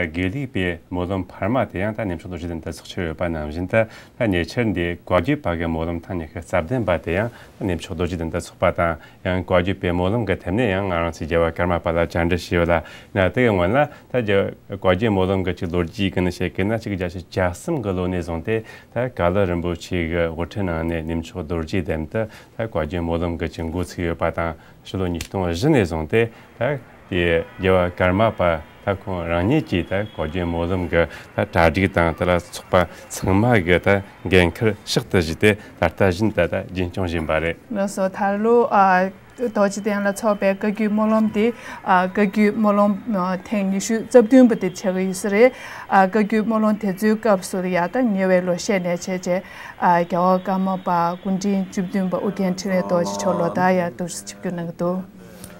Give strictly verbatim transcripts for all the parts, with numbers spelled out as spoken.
དགེ་ལུགས་པའི་སྨོན་ལམ་འཕར་མ་དེ་ཡང་ད་གནས་མཆོག་རྡོ་རྗེ་གདན་དུ་ཚོགས་ཆོག་ཡོད་པ་ནང་བཞིན། ད་ད་ཉེ་ཆར་འདི་བཀའ་བརྒྱུད་པ་གི་སྨོན་ལམ་ཐེངས་ཉི་ཤུ་རྩ་བདུན་པ་དེ་ཡང་ད་གནས་མཆོག་རྡོ་རྗེ་གདན་དུ་ཚོགས་པ་དང་། ཡང་བཀའ་བརྒྱུད་པའི་སྨོན་ལམ་གྱི་ཐད་ནས་ཡང་ང་རང་ཚོའི་རྒྱལ་བ་ཀརྨ་པ་ལ་བཅར་འདྲི་ཞུས་ཡོད་ལ། ན་དེ་གི་སྔོན་ལ་ད་རྒྱ་བཀའ་བརྒྱུད་སྨོན་ལམ་གྱི་ཅིག་ལོ་རྒྱུས་ཀྱི་ནི་བཤད་ཀྱི་ན། ཆིག་བརྒྱ་བརྒྱད་ཅུ་གྱ་གསུམ་གྱི་ལོ་ནས་བཟུང་སྟེ་ད་ཀ་ལི་རིན་པོ་ཆེ་གི་དབུ་ཁྲིད་གནང་ནས་གནས་མཆོག་རྡོ་རྗེ་གདན་དུ་ད་བཀའ་བརྒྱུད་སྨོན་ལམ་གྱི་ཅིག་འགོ་ཚུགས་ཡོད་པ་དང་། ཕྱི་ལོ་ཉིས་སྟོང་བཞི་ནས་བཟུང་སྟེ་ད་དེ་རྒྱལ་བ་ཀརྨ་པ་ད་ཁོང་རང་ཉིད་ཀྱིས་ད་བཀའ་བརྒྱུད་སྨོན་ལམ་གྱི་ད་གྲ་སྒྲིག་དང་། དེ་ལ་ཚོགས་པ་ཚང་མ་གི་ད་འགན་འཁུར་ཕྱག་ཏུ་བཞེས་ཏེ་ད་ལྟ་བཞིན་ད་ད་རྒྱུན་སྐྱོང་བཞིན་པ་རེད། ལགས་སོ། ད་ལོ་ཨ་རྡོ་རྗེ་གདན་ལ་ཚོགས་པའི་བཀའ་བརྒྱུད་སྨོན་ལམ་དེ་ཨ་བཀའ་བརྒྱུད་སྨོན་ལམ་ཨ་ཐེངས་ཉི་ཤུ་རྩ་བདུན་པ་དེ་ཆགས་ཀྱི་ཡོད་ས་རེད། ཨ་བཀའ་བརྒྱུད་སྨོན་ལམ་དེ་ཚོའི་སྐབས་སུ་ཡ་ད་ཉེ་བའི་ལོ་ཤས་ནས་བྱས་བྱས་ཨ་རྒྱལ་བ་ཀརྨ་པ་སྐུ་ཕྲེང་བཅུ་བདུན་པ་ཨོ་རྒྱན་འཕྲིན་ལས་རྡོ་རྗེ་མཆོག་ལོ་ལྟར་ཡ་འདུག་སེ་ཆིབས་བསྒྱུར་གནང་གི་འདུག་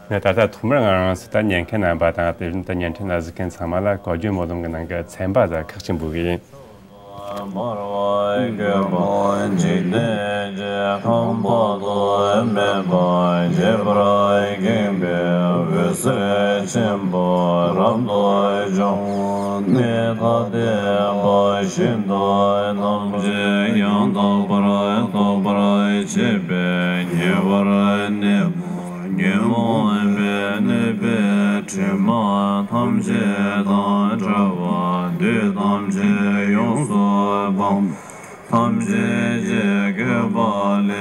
ནས་ད་ལྟ་ཐོག་མར་ང་རང་ཚོ་ད་ཉན་མཁན་རྣམ་པ་དང་དེ་བཞིན་དུ་བརྙན་འཕྲིན་ལ་གཟིགས་མཁན་ཚང་མ་ལ་བཀའ་བརྒྱུད་སྨོན་ལམ་གྱི་ནང་གི་ཚན་པ་དང་ཁག་ཅིག་འབུལ་གི་ཡིན། འབར་བ་བཀོད་པ་འཇིག་རྟེན་གྱི་ཁམས་དཔག་ཏུ་མེད་པ་ཁྱད་པར་འགེངས་པའི་འོད་ཟེར་ཆེན་པོ་རབ་ཏུ་བྱུང་ནས། ཐ་དད་པ་བཞིན་དུ་ཐམས་ཅད་ཡང་དག་པར་རྟོགས་པར་བྱེད་པའི་ཉེ་བར་གནས་པ། ཉོན་མོངས་པའི་གནོད་པའི་དྲི་མ་ཐམས་ཅད་དང་བྲལ་བ། བདུད་ཐམས་ཅད་ཡོངས་སུ་སྤངས། ཐམས་ཅད་ཀྱི་བཀོད་པ་ལས་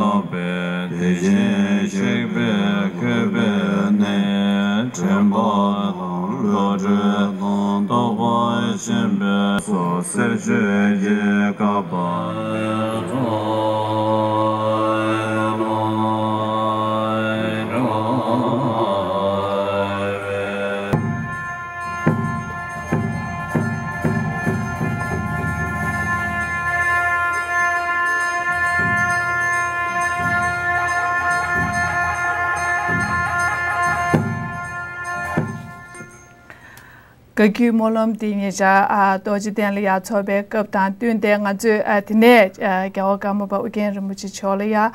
ལྷག་པའི་དེ་བཞིན་གཤེགས་པའི་བཀོད་པའི་གནས། དྲན་པ་དང་བློ་གྲོས་དང་རྟོགས་པ་ཆེན་པོས་སོ། གསེར་ཆོས་ཀྱི་བཀའ་པ། བཀའ་བརྒྱུད་སྨོན་ལམ་འདི་ཉེ་ཆར་ཨ་རྡོ་རྗེ་གདན་ལ་ཡར་ཚོགས་པའི་སྐབས་དང་བསྟུན་ཏེ། ང་ཚོས་ཨ་དེ་ནས་ཨ་རྒྱལ་བ་ཀརྨ་པ་ཨོ་རྒྱན་རིན་པོ་ཆེ་མཆོག་ལ་ཡ་ཨ་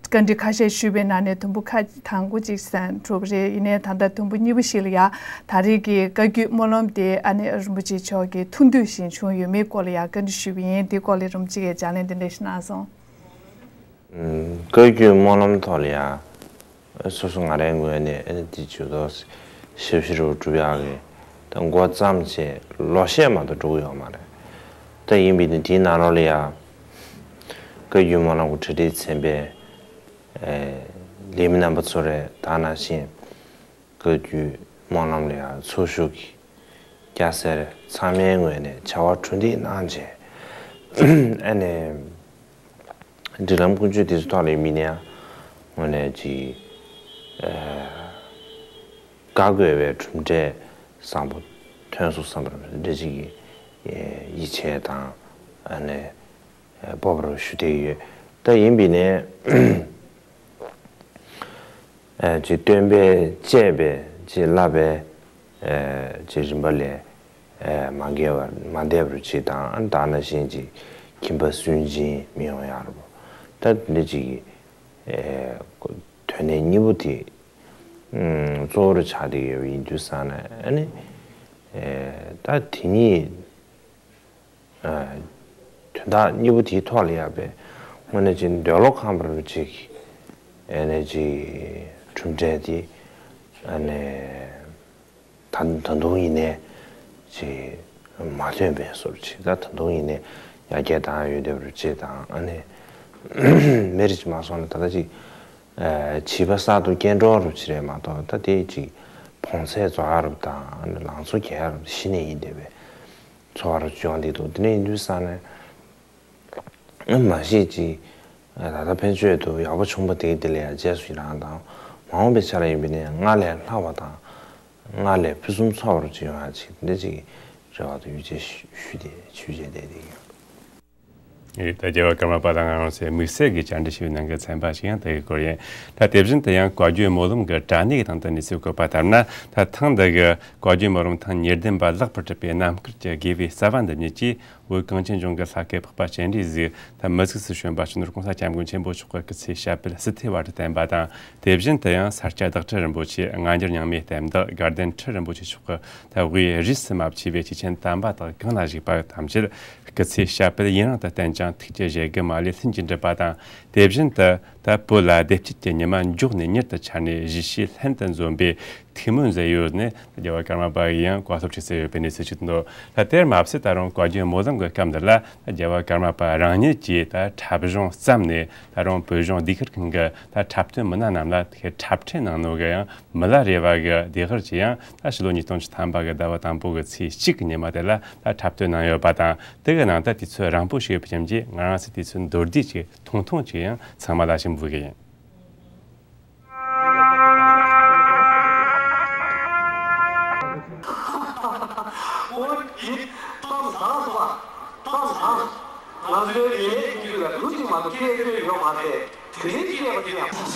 བཀའ་འདྲི་ཁ་ཤས་ཞུས་པའི་ནང་ནས་དུམ་བུ་ཁག་དང་པོ་གཅིག་ཟིན་གྲུབ་པ་རེད། ཡིན་ནའི་ད་ལྟ་དུམ་བུ་གཉིས་པ་ཞིག་ལ་ཡ་ད་རེས་ཀྱི་བཀའ་བརྒྱུད་སྨོན་ལམ་དེ་ཨ་ནེ་རིན་པོ་ཆེ་མཆོག་གི་ཐུགས་འདོད་བཞིན་བྱུང་ཡོད་མེད་སྐོར་ལ་ཡ་བཀའ་འདྲི་ཞུས་པ་ཡིན། དེའི་སྐོར་ལ་རིན་པོ་ཆེ་གིས་ལྗགས་ལན་དེ་འདྲ་ཞིག་གནང་སོང་། ཨུམ། བཀའ་བརྒྱུད་སྨོན་ལམ་ཐོག་ལ་ཡ་སོ་སོ་ང་རའི་ངོས་ནས་ཨ་ནི་དེ་ཇུས་གཏོགས་ཞིབ་ཞིབ་རུ་སྒྲུབ་ཡག་གི་ད་འགོ་བརྩམས་བྱས་ལོ་ཤས་མ་གཏོགས་འགྲོ་གི་ཡོད་མ་རེད། ད་ཡིན་པའི་ནི་དེའི་ནང་ལོགས་ལ་ཡ་བཀའ་བརྒྱུད་སྨོན་ལམ་གྱི་གྲ་སྒྲིག་ཚན་པའི་ཨེ་ལས་མི་རྣམ་པ་ཚོ་རེད། ད་ནང་བཞིན་བཀའ་བརྒྱུད་སྨོན་ལམ་ལ་ཡ་ཚོགས་ཞུགས་ཀྱི་སྐྱ་སེར་ཚང་མའི་ངོས་ནས་བྱ་བ་གྲུ་འདེགས་གནང་བྱས། ཨ་ནི་སྒྲིག་ལམ་ཀུན་སྤྱོད་དེ་ཚོ་ཐོག་ལ་ཡིན་པའི་ནི་ཡང་དངོས་གནས་ཅིག་ཨ་དགའ་དགོས་པའི་གྲུབ་འབྲས་བཟང་པོ་ཐོན་སོང་བསམ་པར་འདྲ་ཅིག་གི་ཡིད་ཆེས་དང་ཨ་ནི་སྤོབས་པ་རུ་ཞུ་བསྡད་ཡོད། ད་ཡིན་པའི་ནི་ཨ་ཅིག་སྟོན་པས་བཅས་པའི་ཅིག་བསླབ་པའི་ཨ་ཅིག་རིམ་པ་ལས་ཨ་མ་འགལ་བར་མ་འདས་པར་ཅིག་དང་། ད་ནང་བཞིན་ཅིག་ཁྱིམ་པ་སུན་འབྱིན་མི་ཡོང་ཡག་རུ། ད་འདི་ཅིག་ཨ་དོན་གནད་གཉིས་པོ་དེ་ཨ་གཙོ་བོར་ཆགས་བསྡད་ཡོད་པ་ཡིན་དུས་ཙང་ནས། ཨ་ནི་ཨ་ད་དེ་གཉིས་ཨ་དོན་དག་གཉིས་པོ་དེའི་ཐོག་ལ་ཡ་པའི་དངོས་གནས་ཅིག་འདོད་བློ་ཁེངས་པ་རུ་ཅིག་ཨ་ནི་ཅིག་གྲུབ་འབྲས་དེ་ཨ་ནི་ད་ད་དུང་ཡིན་ནའི་ཅིག་མ་ཐོན་པའི་བཟོ་འདྲ་ཅིག་ད་ད་དུང་ཡིན་ནའི་ཡར་རྒྱས་བཏང་ཡོད་བསྡད་པ་རུ་ཅིག་དང་། ཨ་ནི་མེད་རེད་ཅིག་མ་སོང་ན་ད་ལྟ་ཅིག་ཨ་བྱིས་པ་གསར་དུ་སྐྱེ་འགྲོ་རུ་ཅིག་རེད་མ་གཏོགས། ད་དེ་ཅིག་བོངས་ཚད་རྫོགས་ཡག་རུ་དང་། ཨ་ནི་ལང་ཚོ་རྒྱས་ཡག་རུ་གཞི་ནས་ཡིན་བསྡད་པའི་ཚོར་བ་རུ་བྱུང་བསྡད་འདུག་དེ་འདྲ་ཡིན་དུས་ཙང་ནས། མ་གཞི་ཅིག་ད་ལྟ་ཕན་ཆོད་དུ་ཡག་པོ་བྱུང་བ་དེ་དེ་ལ་ཡང་རྗེས་སུ་ཡི་རང་དང་། མ་འོངས་པའི་ཆ་ལ་ཡིན་པའི་ནི་སྔར་ལས་ལྷག་པ་དང་། སྔར་ལས་ཕུན་སུམ་ཚོགས་པར་ཅིག་ཡོང་ཡག་ཅིག་འདི་ཅིག་རེ་བ་དང་ཡིད་ཆེས་ཞུ་སྟེ་ཞུ་བྱས་བསྡད་དེ་ཡིན། ཡོད། ད་རྒྱལ་བ་ཀརྨ་པ་དང་ང་རང་ཚོའི་དམིགས་བསལ་གྱི་བཅར་འདྲི་ཞུ་གནང་མཁན་ཚན་པ་ཞིག་ཡང་དེ་གི་སྐོར་ཡིན། ད་དེ་བཞིན་དུ་ཡང་བཀའ་བརྒྱུད་སྨོན་ལམ་གྱི་དྲ་གནས་ཀྱི་སྟེང་དུ་གནས་ཚུལ་བཀོད་པ་ལྟར་ན། ད་ཐེངས་འདི་གི་བཀའ་བརྒྱུད་སྨོན་ལམ་ཐེངས་ཉེར་བདུན་པ་ལེགས་པར་གྲུབ་པའི་རྣམ་དཀར་གྱི་དགེ་བའི་རྩ་བ་འདི་ཉིད་ཀྱིས། བོད་གངས་ཅན་ལྗོངས་ཀྱི་ལྷ་སྐལ་འཕགས་པ་སྤྱན་རས་གཟིགས། ད་མི་གཟུགས་སུ་བྱོན་པ་སྤྱི་ནོར་༸གོང་ས་༸སྐྱབས་མགོན་ཆེན་པོ་མཆོག་གི་སྐུ་ཚེ་ཞབས་པད་སྲིད་མཐའི་བར་དུ་བརྟན་པ་དང་། དེ་བཞིན་དུ་ཡང་ས་སྐྱ་བདག་ཁྲི་རིན་པོ་ཆེ། སྔ་འགྱུར་རྙིང་མའི་བསྟན་བདག་དགའ་ལྡན་ཁྲི་རིན་པོ་ཆེ་མཆོག་གི་ད་དབུས་རིས་སུ་མ་ཆད་པའི་སྐྱེས་ཆེན་དམ་པ་དག་གང་ལ་བཞུགས་པ་ཐམས་ཅད་སྐུ་ཚེ་ཞབས་པད་ཡུན་རིང་དུ་བརྟན་ཅིང་། ཐུགས་ཀྱི་བཞེད་དགུ་མ་ལུས་ལྷུན་གྱིས་འགྲུབ་པ་དང་། དེ་བཞིན་དུ་ད་བོད་ལ་བདེ་སྐྱིད་ཀྱི་ཉི་མ་མགྱོགས་ནས་མྱུར་དུ་འཆར་ནས་གཞིས་བྱེས་ལྷན་དུ་འཛོམས་པའི་ཐུགས་སྨོན་མཛད་ཡོད་ནས། རྒྱལ་བ་ཀརྨ་པ་ཡིས་ཡང་བཀའ་སློབ་ཅིག་སྩལ་ཡོད་པའི་གནས་ཚུལ་ཅིག་འདུག་ལ། དེར་མ་ཟད་ད་རུང་བཀའ་བརྒྱུད་སྨོན་ལམ་གྱི་སྐབས་འདི་ལ། རྒྱལ་བ་ཀརྨ་པ་རང་ཉིད་ཀྱིས་ད་འཁྲབ་གཞུང་བརྩམས་ནས། ད་རུང་བོད་གཞུང་ཟློས་གར་ཁང་གི་ད་འཁྲབ་སྟོན་མི་སྣ་རྣམས་ལ་དེ་འཁྲབ་ཁྲིད་གནང་ནོ་གི་ཡང་མི་ལ་རས་པ་གི་ཟློས་གར་གྱི་ཡང་ད་ཕྱི་ལོ་ཉིས་སྟོང་བཅུ་ཐམ་པ་གི་ཟླ་བ་དང་པོ་གི་ཚེས་གཅིག་གི་ཉི་མ་དེ་ལ་ད་འཁྲབ་སྟོན་གནང་ཡོད་པ་དང་། དེ་གི་ནང་ད་དུས་ཚོད་རིང་པོ་ཞིག་ཡོད་པའི་རྐྱེན་གྱིས། ང་རང་ཚོས་དུས་ཚོད་མདོར་བསྡུས་ཀྱི་ཐུང་ཐུང་ཅིག་ཡང་ཚང་མ་ལ་ཞིག་འབུལ་གི་ཡིན། འོ་ཡིན། གཏམ་བཟང་སོང་བ། གཏམ་བཟང་། ང་ཚོའི་རིག་གནས་ཀྱི་རྒྱུད་ལ་ལུག་ཅིག་མ་གཏོགས་སྐད་སྟོན་ཡོད་མ་རེད། དེ་རིང་སྐད་པ་དེ་ཡང་།